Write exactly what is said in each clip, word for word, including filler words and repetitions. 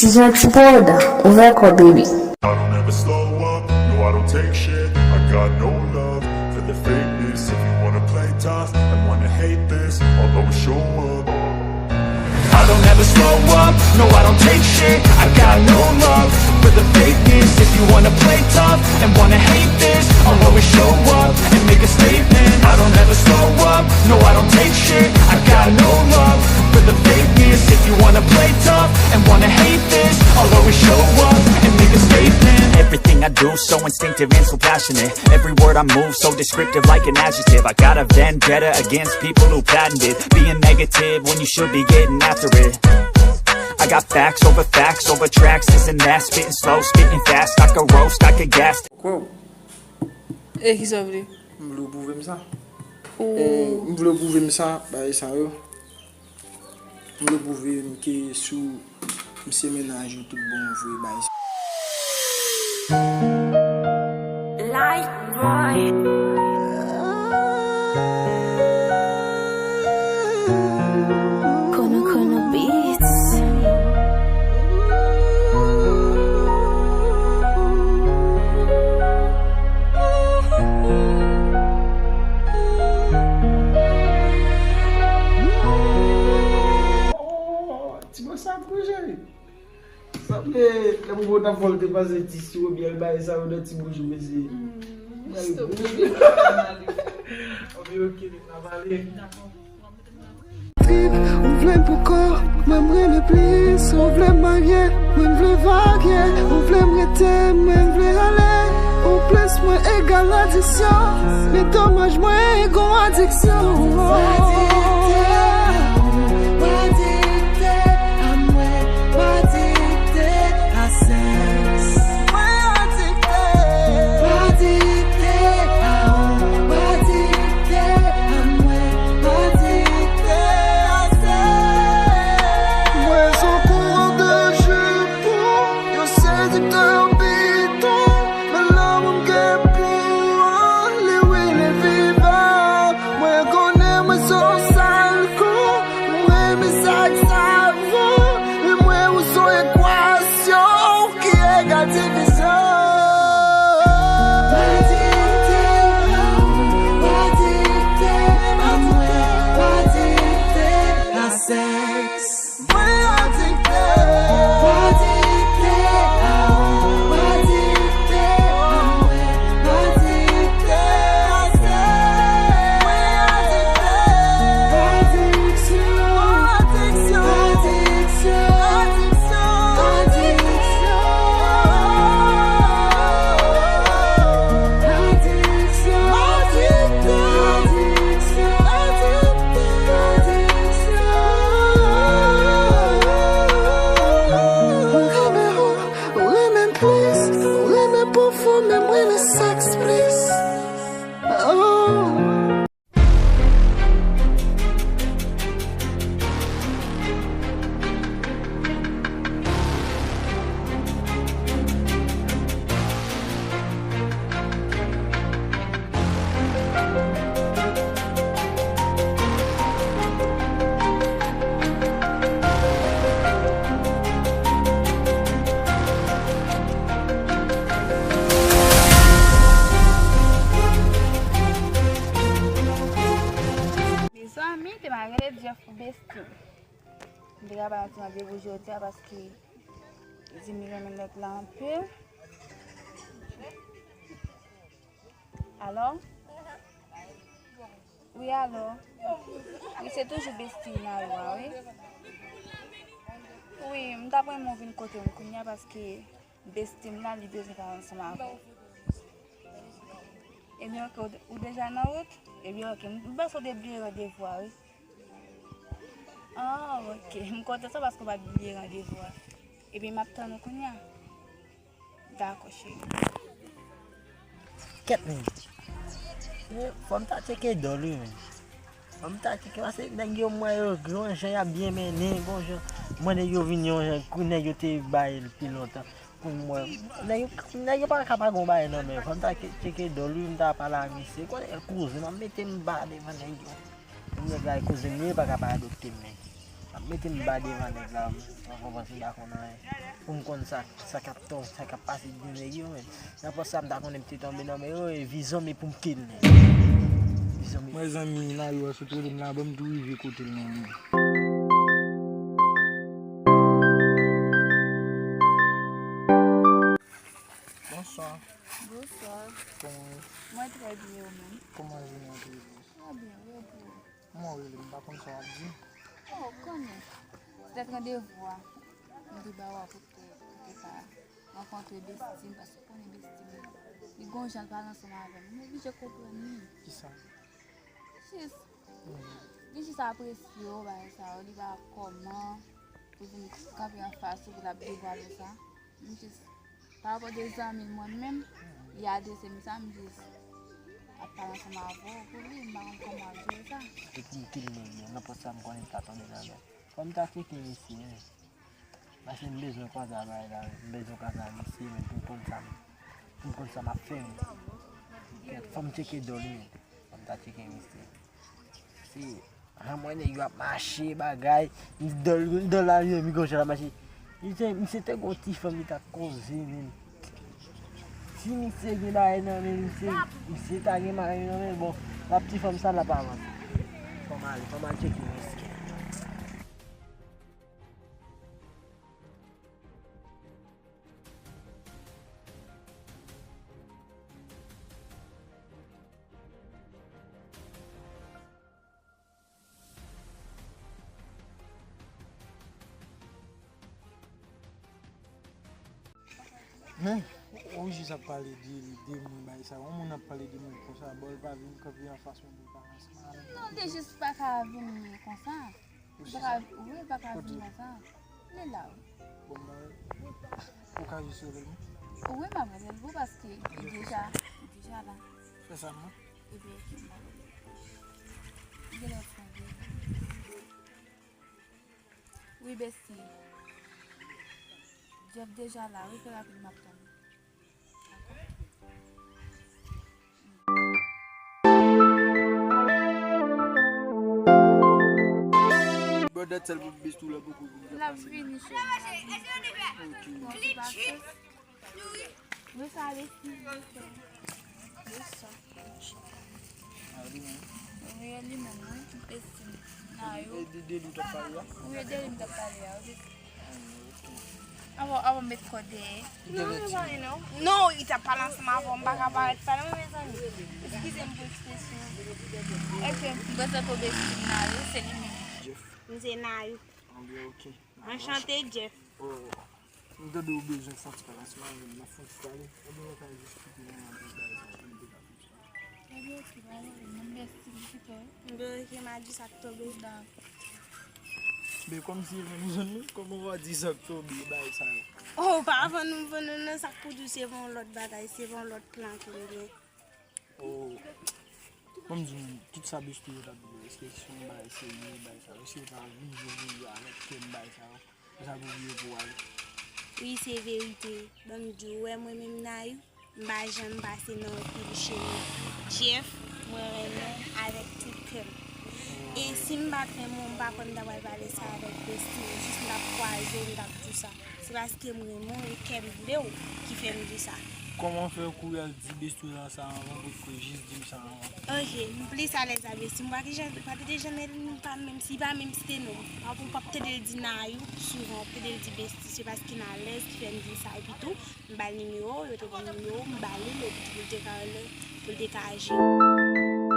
Ti jan ti pwoda, ouvè kò, baby. I don't ever slow up, no, I don't take shit. I got no love for the fakeness. If you wanna play tough and wanna hate this, I'll always show up. I don't ever slow up, no, I don't take shit. I got no love for the fakeness. If you wanna play tough and wanna hate this, I'll always show up and make a statement. I don't ever slow up, no, I don't take shit. I got no love for the fakeness. If you wanna play tough and wanna hate this, I'll always show up and make a statement. Everything I do so instinctive and so passionate. Every word I move so descriptive like an adjective. I got a vendetta against people who patented being negative when you should be getting after it. I got facts over facts over tracks, this and that, spitting slow, spitting fast. I could roast, I could gas. Kòb. E kisa w vle? M vle w pwouve m sa. Ou Eh, m vle w pwouve m sa, bagay sa yo. M vle w pwouve m ke si w M se mennaj ou tout bon vre bay. Life boy. Kono Kono Beats. Ti bò sa ap bouje wi. Sanble lè popo t ap fè l te pase ti siwo byèl bagay sa yo nan ti bouch ou mesye. Bagay bouje. Anpi oke nèg la pale. Trip, ou vle m pou kò, mwen m renmen plis. Ou vle m marye, mwen m vle varye. Ou vle m rete, mwen m vle ale. Ou plis mwen egal adiksyon. Men domaj mwen gon adiksyon. Mwen se yon kourè de jupon, yon sediktè piton. Men lanmou m gen pou ou an, li wi li vivan. Mwen konnen mwen se yon sal kou, mwen renmen sa k savon. Men mwen ou se yon ekwasyon ki egal divizyon. Adikte a ou, adikte a mwen, adikte a sèks. Mwen adikte. Adikte a ou, adikte a mwen, adikte a sèks. Mwen adikte. Adiksyon, adiksyon, adiksyon, adiksyon, adiksyon. Ou renmen plis, ou renmen pwofon, men mwen renmen sèks plis. Oh. Mezanmi, te ma rele Jeff pou besti. M te ka bay yon ti randevou jodi a paske li di m li renmen nèg la anpil. Alò? Wi, alò? Wi, se toujou besti Nayou a, wi. Wi, m t ap renmen w vin kote m kounye a paske besti m la, li bezwen pale ansanm avè w. Ebyen, oke, ou, ou deja nan wout? Ebyen, oke, m panse w te bliye randevou a, wi. Ah, oke. M kontan sa paske w pa t bliye randevou a. Ebyen, m ap tann ou kounye a. Dakò, cheri. Kèt, men. Eh, fò m ta tcheke dòl, wi, men. Fò m ta tcheke, paske nèg yo, m wè yo, gon jan y ap byen mennen, gon jan. M wè nèg yo vin yon jan, kou nèg yo te bay l pi lontan. Pou m wè, nèg yo, nèg yo pa ka pa gon bagay nan men. Fò m ta ke-, tcheke dòl, wi, m ta pale ak misye. Konnen kouzen, m ap mete m ba devan nèg yo. Nèg la e kouzen m ye, pa ka pa adopte m, men. Mete m ba devan nèg la, m pa konprann, m pa konn anyen. Pou m konn sa, sa k ap ton, sa k ap pase di nèg yo, men. Nan pòs sa, m ta konnen m te tonbe nan men yo, e vi zanmi pou m kill nèg. Vi zanmi. Mwen zanmi, nan yo a sot rele m la, ban m tou rive kote l nan men. Bonswa. Bonswa. Kòman w ye? Mwen trè byen, ou menm? Kòman jounen an te ye pou ou? Trè byen, wi, e pou ou? Mwen rele, m pa konn sa w ap di. Oh, ou konnen. Petèt randevou a, m te ba w a pou te, pou te ka rankontre besti m, paske ou konnen besti m, li gon jan l pale ansanm avè m. M oblije konprann li. Kisa? Jis, li jis apresye w, bagay sa yo, li pa kòman pou vin kanpe anfas ou, pou l ap devwale sa. M jis, pa rapò de zanmi l mwen menm, li adrese m sa, m jis ap pale ansanm avè w pou li, m pa konn kòman w ap jere sa. Se pou m kill nèg yo, nan pòs sa m konnen m ka tonbe nan men. Fò m ta tcheke mesye, wi. Paske m bezwen kwaze a bagay la, wi. M bezwen kwaze a mesye, men pou m konn sa m, pou m konn sa m ap fè, wi. Kèt, fò m tcheke do l, wi. Fò m ta tcheke mesye. Si, an mwen nèg yo ap mache, bagay, m dòl, m dòl la, wi, mi gon jan l ap mache. Misye, misye te gon ti fanm li t ap koze, men. Si misye gen bagay nan men misye, misye ta gen bagay nan men, bon, l ap ti fanm sa l ap avanse. Fò m ale, fò m al tcheke misye. Men, ou jis ap pale de li, de mwen, bagay sa. Yon moun ap pale de mwen konsa, bon, l pa vin kanpe anfas mwen pou l pa ansanm avè m. Non, li te jis pa ka vin konsa. Ou pa ka, wi, pa ka vin konsa. Li la, wi. Bon, mwen, ou ka jis rele m? Wi, m ap rele l pou paske li deja, li deja la. Fè sa non. Ebyen, ok, m ap rele l. Li genlè fon vre. Wi, besti. Jeff deja la, wi, fè rapid, m ap tann ou. Brother, tèl pou best ou la poko vini. L ap vini, cheri. Ok. Bon, se pa fòs. Wi, sa ale si. Wi, sa. A, li menm. Wi, e li menm, wi. Besti m. Nan yo. E de, de li w t ap pale a? Wi, e de li m t ap pale a, wi. Avan, avan met kò dèyè. Non, men pa non. Non, li t ap pale ansanm avè w, m pa ka parèt pale, wi, mezanmi. Eskize m pou ekspresyon. Ok. M panse pou besti m Nayou, se li menm. Jeff. M se Nayou. Anbyen, ok. Anchante, Jeff. Oh. M tande ou bezwen fè yon ti pale ansanm avè m, m ap fè yon ti pale. Ebyen, ou ka jis kite m antre bagay sa, pou m te ka fè yon ti pale. Ebyen, ok, pa gen pwoblèm, men besti m kite w. Ebyen, ok, m a di sa k tonbe. Dakò. Men kòmsi e vann ou vann nou, kòman w a di sa k tonbe, bagay sa yo? Oh, pa vann nou vann nou, non, sa k pou di w se yon lòt bagay, se yon lòt plan ke m gen. Oh. Ban m di w, tout sa besti yo t ap di yo, èske se yon bagay serye, bagay sa yo, èske yo ta vin jwe, jwe avèk tèm bagay sa yo? Sa pou vye pou ale. Wi, se verite. Ban m di w, wè mwen menm Nayou, m pa janm pase nan anpil chemen. Jeff, mwen renmen w avèk tout kè m. E si m pa t renmen w, m pa kwè m ta pral pale sa avèk besti m. Jis m t ap kwaze w, m t ap di w sa. Se paske m renmen w e kè m vle w ki fè m di sa. Kòman fè w kouri al di besti w sa anvan, potko jis di m sa anvan? Ok, m plis alèz a besti m. Pa te jan, pa te deja, men pa menm si, pa menm site non m. Apre w p ap tande l di Nayou souvan, w ap tande l di besti. Se paske m alèz ki fè m di sa. Epi tou, m ba l nimewo, yo te ban m nimewo, m ba li l, epi tou pou l te ka rele, pou l te ka jere.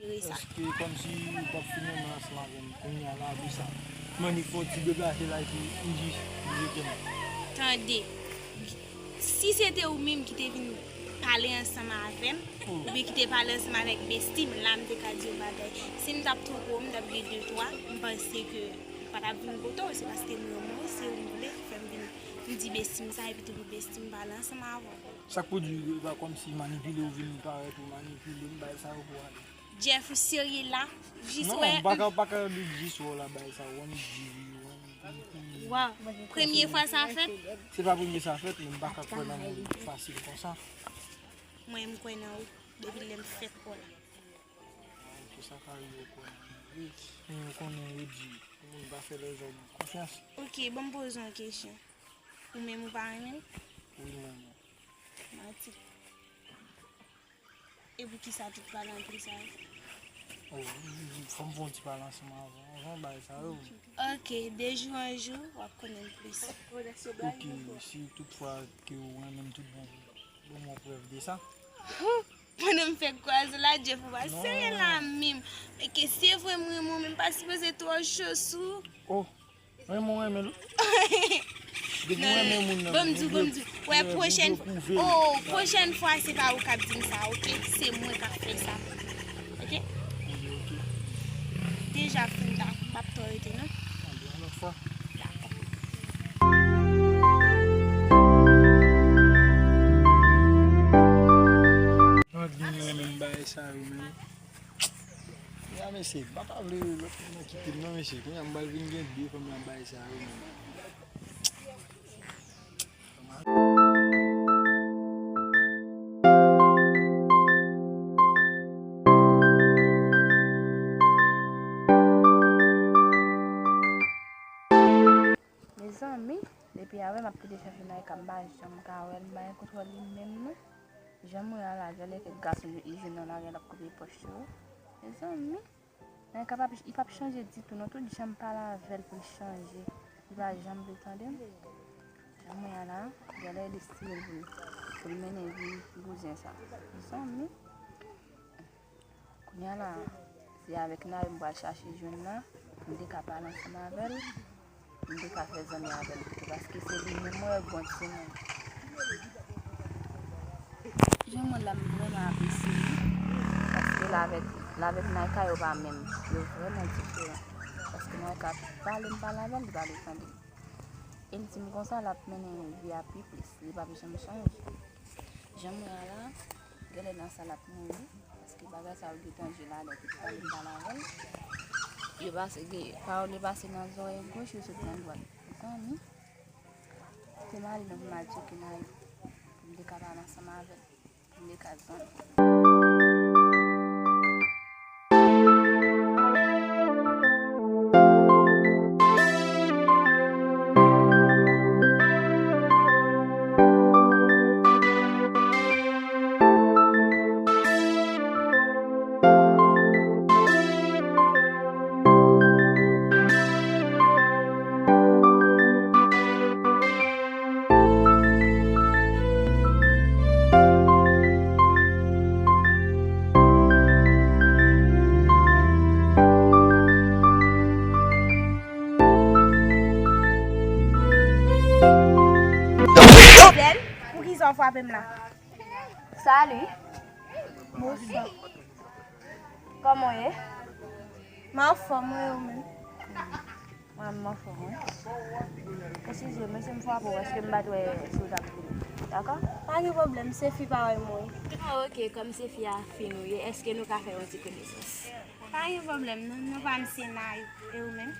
Jere sa. Èske kòmsi ou p ap fin renmen ansanm avè m kounye a la, apre sa? Mande fò w ti deplase la epi m jis rete m. Tande. Si se te ou menm ki te vin pale ansanm avè m, oubyen ki te pale ansanm avèk besti m, la m te ka di yon bagay. Si m t ap twonpe w, m t ap gen de twa, m panse ke m pa t ap vin kote w, se paske m renmen w, se ou m vle, fè m vin, m di besti m sa, epi tou pou besti m pale ansanm avè w. Sa k pou di, e pa kòmsi manipile ou vin parèt ou manipile m, bagay sa yo pou ale. Jeff, ou serye la? Jis wè. Non, m pa ka, pa ka di jis wè w la, bagay sa yo, w annik di wi, w annik di wi. Waw, premye fwa sa fèt? Se pa premye sa fèt, men m pa ka kwè nan moun fasil konsa. Mwen, m kwè nan ou depi lè m fèt wè w la. Ki sa ka rive w kwè nan moun wi. Men ou konnen yo di, pou moun pa fè lèzòm konfyans. Ok, ban m poze w yon kesyon. Ou menm ou pa renmen l? Wi, m renmen l. Manti. E poukisa tout pale anpil sa yo? Oh, fò m fè yon ti pale ansanm avan, avan bagay sa yo. Ok, de jou an jou, w ap konnen l plis. Ok, si toutfwa ke ou renmen m tout bon, ban m yon prèv de sa. Pandan m fè kwaze la, Jeff, ou pa serye la menm. E ke se vre m renmen w, men m pa sipoze twò cho sou. Oh, renmen w renmen l wi. Depi w renmen moun nan, ban m di w, ban m di w. Wè, pwochèn, oh, pwochèn fwa, se pa ou k ap di m sa, ok? Se mwen k ap fè sa. Ok? Deja fin ta, m p ap twò rete, non. Yon lòt fwa. Dakò. Mwen vin renmen bagay sa yo, men. Ya, mesye, m pa ta vle lòt moun nan kite m, non, mesye. Kounye a, m pral vin gen de fanm nan bagay sa yo, men. Mezanmi, depi avè m ap kite chèche Naïka, m pa janm ka wè l, m pa gen kontwòl li menm non. Jan m wè a la, gade kèk gason yo izin nan lari a, l ap koupe pòch yo. Mezanmi, Naïka p ap, li p ap chanje ditou non, tout jan m pale avè l pou l chanje, li pa janm vle tande m. Jan m wè a la, gade l estime l pou l, pou l mennen vi bouzen sa. Mezanmi. Kounye a la, se avèk Nayou m pral chache jwenn nan, pou m te ka pale ansanm avè l, pou m te ka fè zanmi avè l pito, paske se li menm mwen wè bon timoun. Jan mwen la, m vrèman apresye li, paske l avèk, l avèk Naïka yo pa menm, yo vrèman diferan, paske Naïka pale m pale avè l, li pa vle tande m. E l di m konsa, l ap mennen vi a pi plis, li p ap janm chanje. Jan m wè a la, genlè nan sa l ap mouri, paske bagay sa yo gentan jwe la, lè tout pale m pale avè l. Yo pase, gen, pawòl yo pase nan zòrèy goch, yo sot nan dwat. Mezanmi, se mari m pou m al tcheke Nayou, pou m te ka pale ansanm avè l. Poukisa w frape m la? Salut. Bonswa. Kòman w ye? M anfòm, wi, ou menm? Mwen, m anfòm, wi. Eskize m, mesye, m frape w, èske m pa t wè si w t ap vini? Dakò? Pa gen pwoblèm, se fi parèy mwen. Ah, ok, kòm se fi a fi nou ye, èske nou ka fè yon ti konesans? Pa gen pwoblèm, non, non pa m se Nayou, e ou menm?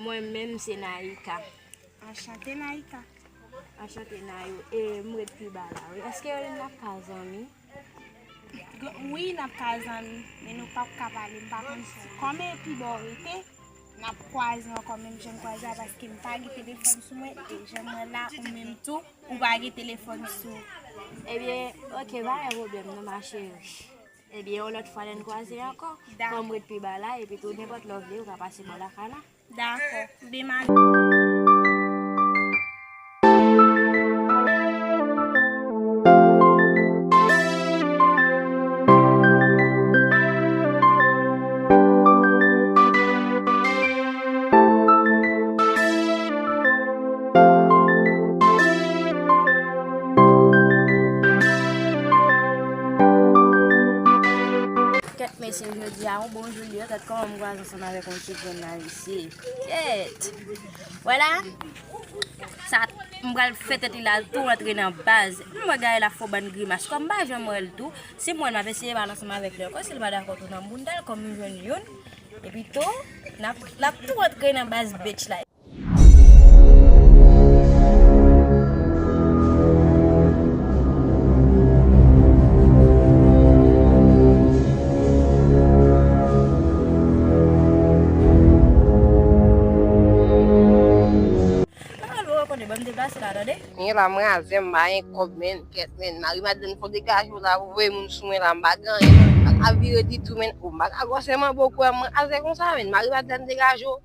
Mwen menm, se Naïka. Anchante, Naïka. Anchante, Nayou. E m ret pi ba la, wi. Èske n ap ka zanmi? Wi, n ap ka zanmi, men nou p ap ka pale. M pa konn si, kòm e pi ba w rete, n ap kwaze ankò, menm jan n kwaze a, paske m pa gen telefòn sou mwen, e jan m wè la, ou menm tou, ou pa gen telefòn sou ou. Ebyen, ok, pa gen pwoblèm, non, ma chérie. Ebyen, yon lòt fwa, lè n kwaze ankò, kòm m ret pi ba la, epi tou, nenpòt lè w vle, ou ka pase bò lakay la. Dakò. Demen. Kèt mesye, jodi a, yon bon jou li ye, gad kòman m kwaze ansanm avèk yon ti grenn ayisyen. Kèt! Vwala! Sa, M pral fè tèt li la tou rantre nan baz. M wè Gaël ap fè yon bann grimas. Kòm m pa janm wè l tou, si m wè l, m ap eseye pale ansanm avèk li ankò. Si l pa dakò tou nan bounda l, kòm m jwenn youn. Epi tou, n ap, l ap tou rantre nan baz bitch la. Mwen al wè kote ban m deplase la, tande. Kounye la, mwen azè, m pa gen kòb, menn, kèt, menn. Mari Madlenn, fò degaje w la, pou voye moun sou mwen la, m pa gen anyen, menn. M pa ka vire ditou, menn. O, m pa ka gwosè manbo kwè, mwen azè konsa, menn. Mari Madlenn, degaje w,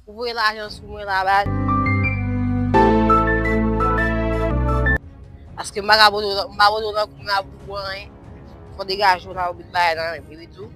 pou voye lajan sou mwen la, baz. Paske m pa ka pote w, m pa pote w nan kou m la pou anyen. Fò degaje w la, ou met bagay nan men m, epi tou.